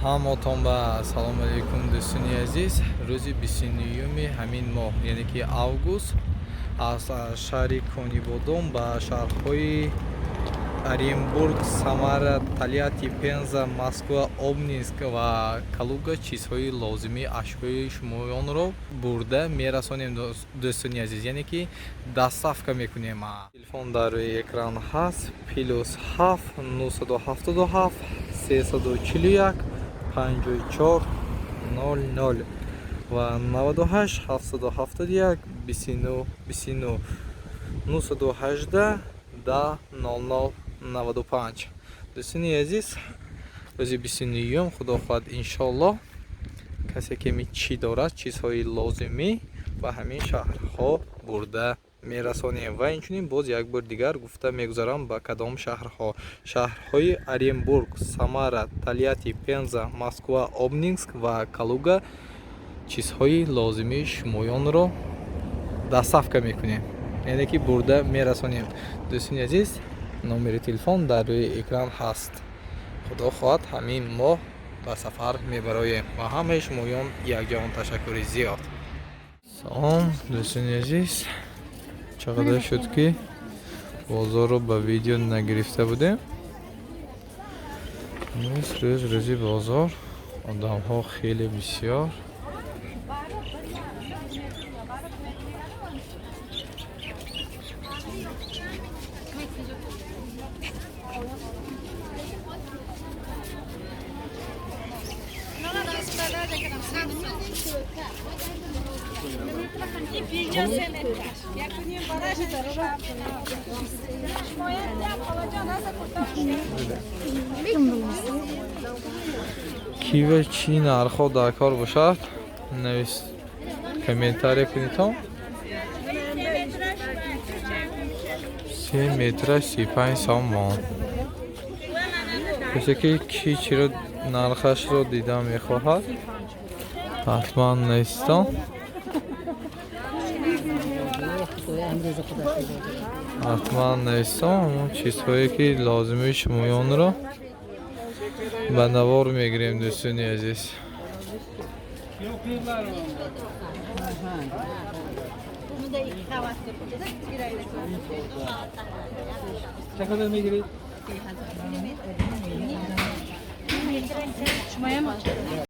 Ҳаматон ба салому алейкум, дӯстони азиз. Рӯзи 29-уми ҳамин моҳ, яъне ки август, аз шаҳри Конибодом ба шаҳрҳои Оренбург, Самара, Тольятти, Пенза, Москва, Обнинск ва Калуга чизҳои лозимӣ, ашёи шумоёнро бурда мерасонем, дӯстони азиз, яъне ки доставка мекунем. Телефон дар рӯи экран ҳаст: +7 977 341 54 00 ва 98 771 29 29, 918 10 00 95. Дӯстони азиз, рӯзи 29-ум, худо хоҳад, иншоаллоҳ, касе ки чӣ дорад, чизҳои лозимӣ, ба ҳамин шаҳрҳо бурда мерасонем. Ва инчунин боз як бор дигар гуфта мегузарам, ба кадом шаҳрҳо: шаҳрҳои Оренбург, Самара, Тольятти, Пенза, Москва, Обнинск ва Калуга чизҳои лозимии шумоёнро доставка мекунем, яъне ки бурда мерасонем. Дӯстони азиз, номери телефон дар рӯи экран ҳаст. Худо хоҳад, ҳамин моҳ ба сафар мебароем. Ва ҳамаи шумоён якҷаҳон ташаккури зиёд. Салом, дӯстони азиз. Чақадар шуд, ки бозорро ба видео нагирифта будем. Имрӯз рӯз рӯзи бозор, одамҳо хеле бисёр. Кива чӣ нархҳо дар кор бошад, навис, комментария кунитон. 3 метра 35 сомон. Касе ки ки чиро нархашро дида мехоҳад, ҳатман нависитон. Ҳатман нависитон. Ҳамон чизҳое ки лозимии шумоёнро ба навор мегирем, дӯстони азиз. Чақадар мегиред?